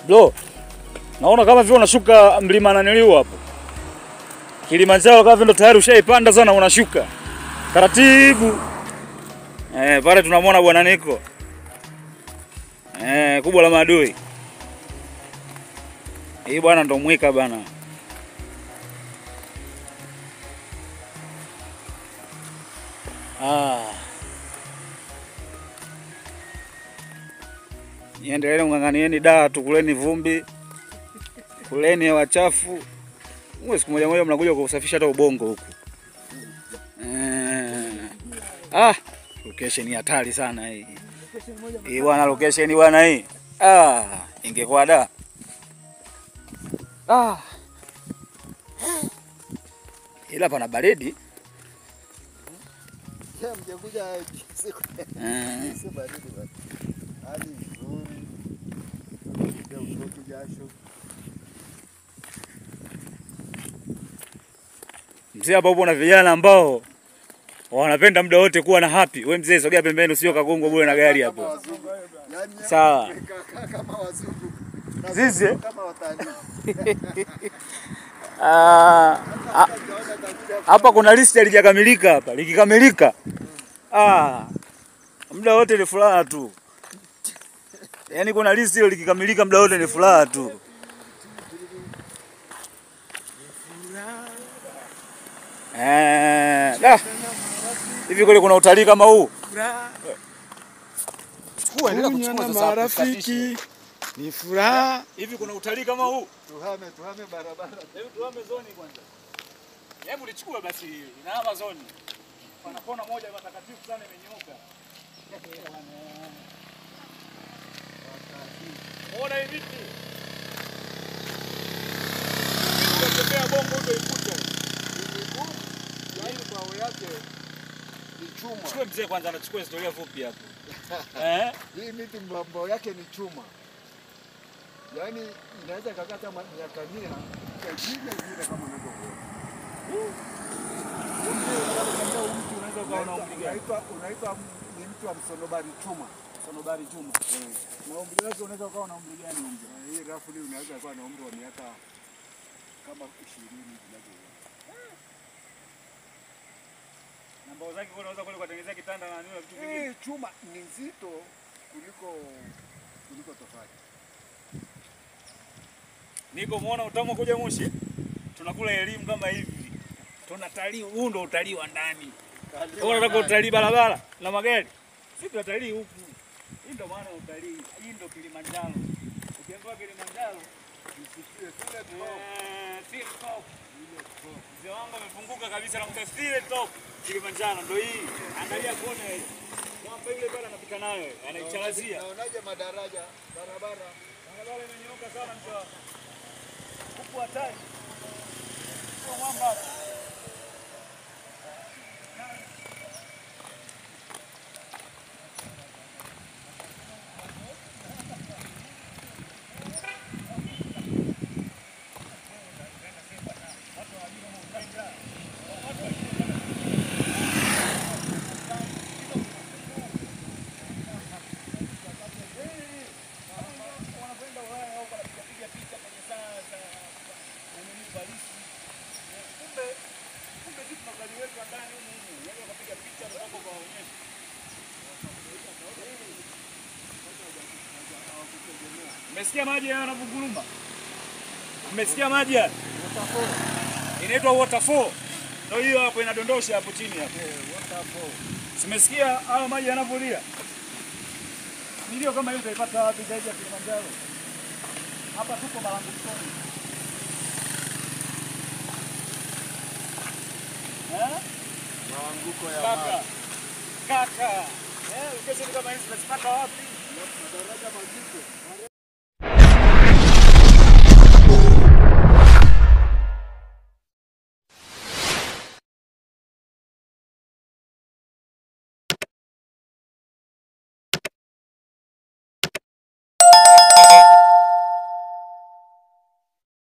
Bro, naona kama vile unashuka mlima naniliu hapo. Kilimanjaro kama vile ndo tayari ushaipanda sana unashuka. Taratibu. Pale tunamwona bwana Niko. Kubwa la maadui. Hii bwana ndo mwika bwana. Niendelee ng'ang'anieni daa, tukuleni vumbi. Kuleni hewa chafu. Mwe siku moja moja mnakuja kusafisha hata ubongo huku. Location ni hatari sana hii. Hii bwana location bwana hii. Ingekuwa da. Ila pana baridi. Mjekuja siku. Sio baridi bwana. Hali nzuri. Ndio utoki jasho. Mzee hapa upo na vijana ambao wanapenda muda wote kuwa na happy. Wewe mzee sogea pembeni usio kagongwa bure na gari hapo. Sawa. Kama wazungu. Zizi kama watalii. Hapa kuna list halijakamilika hapa. Likikamilika. Muda wote ni furaha tu. Yaani kuna list hilo likikamilika muda wote ni furaha tu. Hivi kweli kuna utalii kama huu? Chukua, endelea kuchukua sasa. Marafiki ni furaha. Hivi kuna utalii kama huu? Tuhame barabara. Hebu tuhame zoni kwanza. Hebu lichukue basi hili. Ina zoni. Pana kona moja matakatifu sana imenyooka. Muona hivi vitu? Unatembea bongo ndio ikute. Yaani bao yake ni chuma. Chukue mzee kwanza anachukua historia fupi hapo. Hii miti mbao yake ni chuma. Yaani inaweza kakata miaka 100 vile vile kama unavyoona. Mti unaweza ukawa na umri gani? Unaitwa ni mti wa msonobari chuma. Msonobari chuma. Na umri wake unaweza ukawa na umri gani umri? Hii roughly unaweza kuwa na umri wa miaka kama 20 vinavyoona. Na mbao zake unaweza kwenda kutengenezea kitanda na nini na vitu vingine. Chuma ni nzito kuliko tofali. Niko muona utamu kuja Moshi. Tunakula elimu kama hivi. Tunatalii, huu ndo utalii wa ndani. Wewe unataka utalii barabara na magari? Sisi tunatalii huku. Hii ndo maana utalii. Hii ndo Kilimanjaro. Ukiambiwa Kilimanjaro, nisikie kule top. Sile top. Mzee wangu amefunguka kabisa na mtafsiri top. Kilimanjaro ndo hii. Angalia kona hii. Mwamba yule pale anapita nayo, anaichalazia. Naonaje madaraja, barabara? Barabara imenyooka sana mzee wangu. Huku hatari. Kwa mwamba hapa. Mmesikia maji haya yanavunguruma? Mmesikia maji haya? Inaitwa waterfall. Ndio hiyo hapo inadondosha hapo chini hapo. Waterfall. Simesikia hayo maji yanavolia? Nilio kama hiyo utaipata wapi zaidi ya Kilimanjaro? Hapa tuko Malangutoni. Maanguko ya maji. Kaka. Location kama hizi tunazipata wapi? Madaraja mazito.